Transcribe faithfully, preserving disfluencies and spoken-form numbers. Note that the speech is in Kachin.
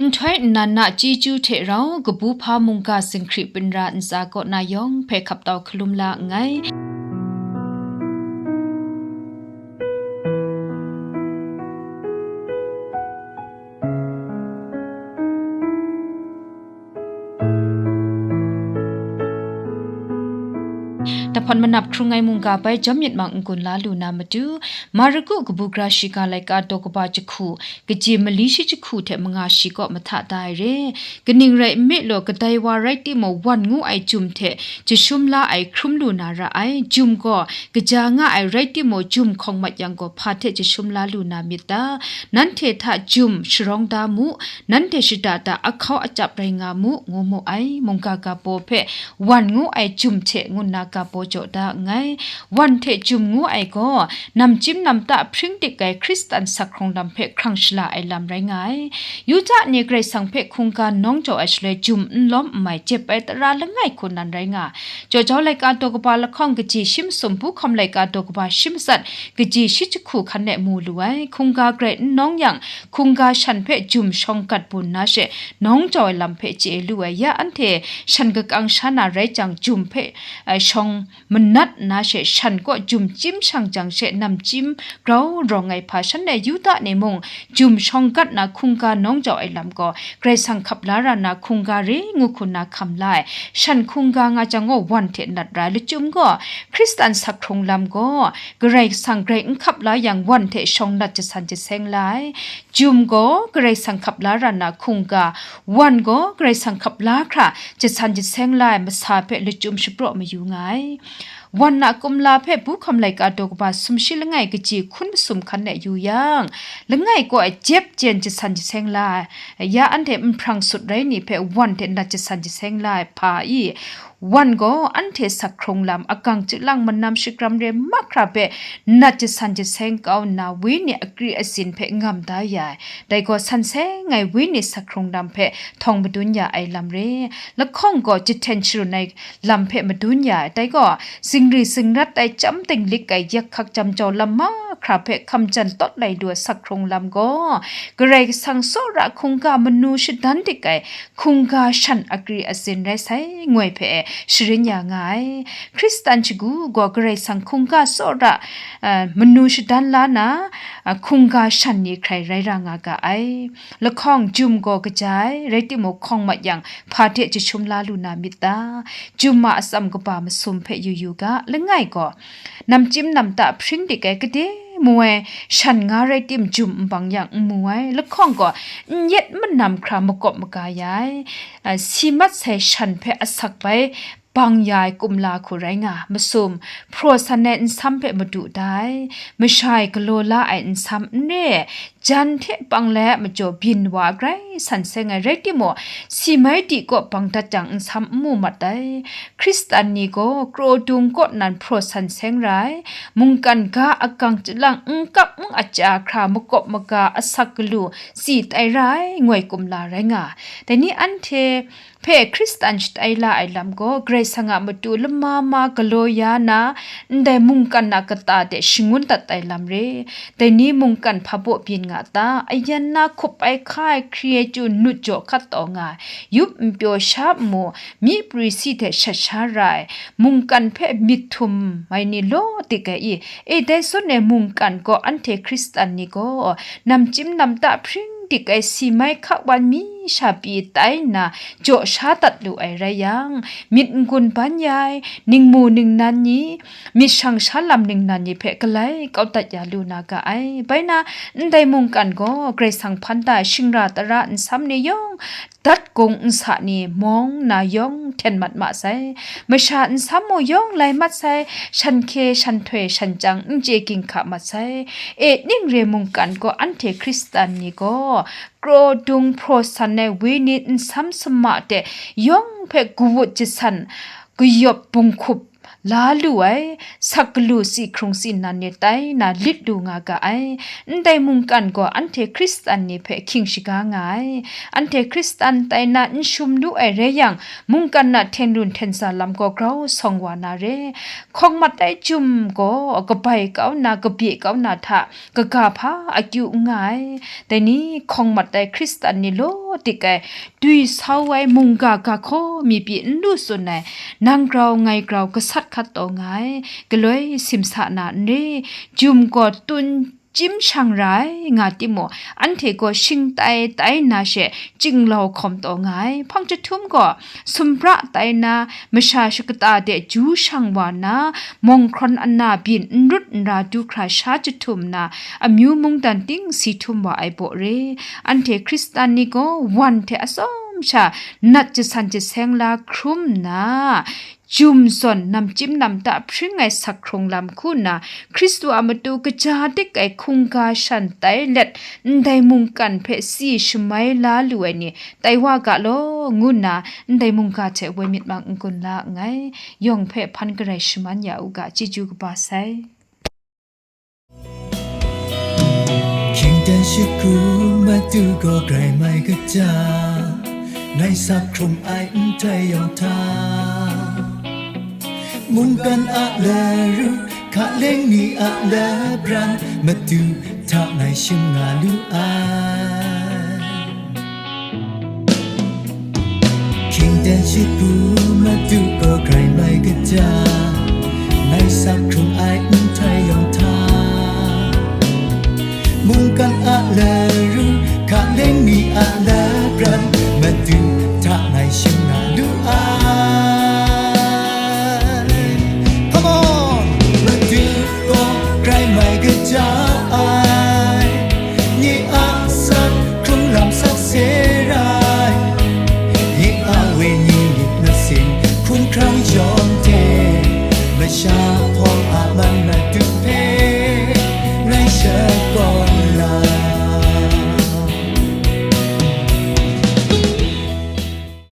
Nhtoi nnan na chyeju hte rau, kabu hpa mungga zinghkri binra ntsa kaw na yawng hpe hkap tau hkalum la nngai. Tahpan manap hkrung ai mungga bai jawm myit mang n-gun la lu na matu, Marku kabu gara shiga laika daw kaba jahku, kaji mali shi jahku hte manga shi kaw mahta da ai re. Kaning rai nme law, kadai wa rai timung, wan ngu ai jum hte jashum la ai hkrum lu na ra ai. Jum gaw kaja nga ai rai timung, jum hkawng mat yang gaw, hpa hte jashum la lu na myit ta? Nanhte hta jum sharawng da mu, nanhte shada da ahkau achyap rai nga mu, ngu mu ai. Mungga ga baw hpe wan ngu ai jum hte ngu nna ga baw jaw da nngai. Wan hte jum ngu ai gaw, namchyim namta hpring dik ai Hkristan sak hkrung lam hpe hkrang shala ai lam rai nga ai. Yuda ni Karai Kasang hpe hkungga nawng jau ai shaloi, jum n lawm n mai jep ai tara langai hku nan rai nga. Jaw jau laika daw kaba lahkawng kaji shi masum, bu hkawm laika daw kaba shi matsat kaji shi jahku hkan e mu lu ai. Hkungga grai n nawng yang, hkungga shan hpe jum shawng gat bun na she, nawng jau ai lam hpe chye lu ai. Ya anhte shan kakang sha na rai jang, jum hpe, eh, shawng manat nna she, shan kaw jum chyim shang jang she, namchyim grau rawng ai hpa, shanhte Yuda ni mung jum shawng gat na hkungga nawng jau ai lam gaw, Karai Kasang hkap la ra na hkungga re ngu hku na hkam la ai. Shan hkungga nga jang gaw, wan hte nat ra ai. Lachyum gaw, Hkristan sak hkrung lam gaw, Karai Kasang grai n hkap la yang, wan hte shawng nat jasan jaseng la ai. Jum gaw Karai Kasang hkap la ra na hkungga, wan gaw Karai Kasang hkap la hkra jasan jaseng la ai masa hpe lachyum shapraw mayu nga ai. Wan a kumla hpe bu hkawm laika daw kaba sumshi langai kaji hkun masum hkan e yu yang, langai kaw e jep jen jasan jaseng la ai. Ya anhte nhprang sut rai ni hpe wan hte nat jasan jaseng la ai hpa i? Wan gaw anhte sak hkrung lam, akang chyalang, manam shikram re mahkra hpe nat jasan jaseng kau nna, wenyi akri asin hpe ngam da ya ai. Dai gaw san seng ai wenyi sak hkrung lam hpe htawng madun ya ai lam re. Lahkawng gaw jahten sharun ai lam hpe madun ya ai. Dai gaw zingri zingrat ai, chyam dinglik ai, yak hkak jam jau lam mahkra hpe hkam jan tawt lai lu ai sak hkrung lam gaw, Karai Kasang tsawra hkungga manu shadan dik ai hkungga shan akri asin rai sai, ngoi hpe e sharin ya nga ai. Hkristan shagu gaw Karai Kasang hkungga tsawra, eh, manu shadan la na, eh, hkungga shan ni hkrai rai ra nga ga ai. Lahkawng jum gaw kaja ai, rai timung, hkawng mat yang, hpa hte jashum la lu na myit ta? Jum a atsam kaba masum hpe yu yu ga. Langai gaw, namchyim namta hpring dik ai, kade mu ai shan nga rai tim, jum n bang yang, n mu ai. Lahkawng gaw, n yet manam hkra makawp maga ya ai, a, si mat sai shan hpe asak bai bang ya ai kumla hku rai nga. Masum, hpraw san ai nsam hpe madu da ai, masha e galaw la ai nsam n re, jan hte pang lai a majaw byin wa grai san seng ai rai timung, si mai di kaw bang dat jang nsam n mu mat ai. Hkristan ni gaw kraw dung kaw nan hpraw san seng ra ai, mungkan ga akang chyalang n kap n aja hkra makawp maga asak galu tsi tai ra ai, ngoi kumla rai nga. Dai ni anhte hpe Hkristan shatai la ai lam gaw, Karai Kasang a matu lama ma galaw ya na, ndai mungkan a kata de shangun dat ai lam re. Dai ni mungkan hpa baw byin nga ta? Ayan na hkup ai hka ai hkri ai chyu nut jaw hkat taw nga ai, yup n pyaw sha n mu, myi prwi si hte shat sha ra ai, mungkan hpe myit htum ai ni law dik ai i? E, dai zawn e mungkan gaw, anhte Hkristan ni gaw namchyim namta hpring dik ai, si mai hka wan mi sha pyi tai nna jaw sha dat lu ai rai yang, myit n-gun ban ya ai, ningmu ningnan ni, myit shang sha lam ningnan ni hpe galai kau dat ya lu na ga ai. Bai na, ndai mungkan gaw Karai Kasang hpan da ai shingra tara nsam ni yawng, dat gung nsa ni mawng na yawng hten mat ma sai. Masha nsam mu yawng lai mat sai, shan hkye, shan htoi, shan chyang, n chye ginhka mat sai. E, ning re mungkan gaw, anhte Hkristan ni gaw kraw dung hpraw san ai wenyi nsam sama de yawng hpe kawut jasan, kayawp bunghkup la lu ai, sak galu si hkrung si nan ni tai na lit lu nga ga ai. Ndai mungkan gaw anhte Hkristan ni hpe hkying shaga nga ai. Anhte Hkristan tai na n shum lu ai rai yang, mungkan a hten run hten sa lam gaw grau sawng wa na re. Hkawng mat ai jum gaw kabai kau na, kabye kau na hta kaga hpa akyu n nga ai. Dai ni hkawng mat ai Hkristan ni law dik ai, dwi sau ai mungga ga hkaw mi pyi n lu tsun ai, nang grau ngai grau gasat hkat taw nga ai, galoi simsa na n re, jum gaw tun chyim shang ra ai nga timung, anhte gaw shing tai tai nna she chinglau hkawm taw nga ai. Hpang jahtum gaw sumra tai nna, masha shakata de ju shang wa nna, mawng hkrawn ana byin n rut n ra du hkra sha jahtum nna, amyu mungdan ting si htum wa ai baw re. Anhte Hkristan ni gaw wan hte atsawm sha nat jasan jaseng la hkrum nna, jum zawn namchyim namta hpring ai sak hkrung lam hku nna, Hkristu a matu kaja dik ai hkungga shan tai let, ndai mungkan hpe si shamai la lu ai ni tai wa ga law, ngu nna ndai mungga hte woi myit mang n-gun la nngai. Yawng hpe hpan garai shaman ya u ga, chyeju kaba sai. Hkying dan shagu matu gaw grai mai kaja, ngai sak hkrung ai nhtoi yawng hta, mungkan a laru, hkaleng ni a labran, matu hta ngai shim nga lu ai. Hkying dan shagu matu gaw grai mai kaja, ngai sak hkrung ai nhtoi yawng hta, mungkan a la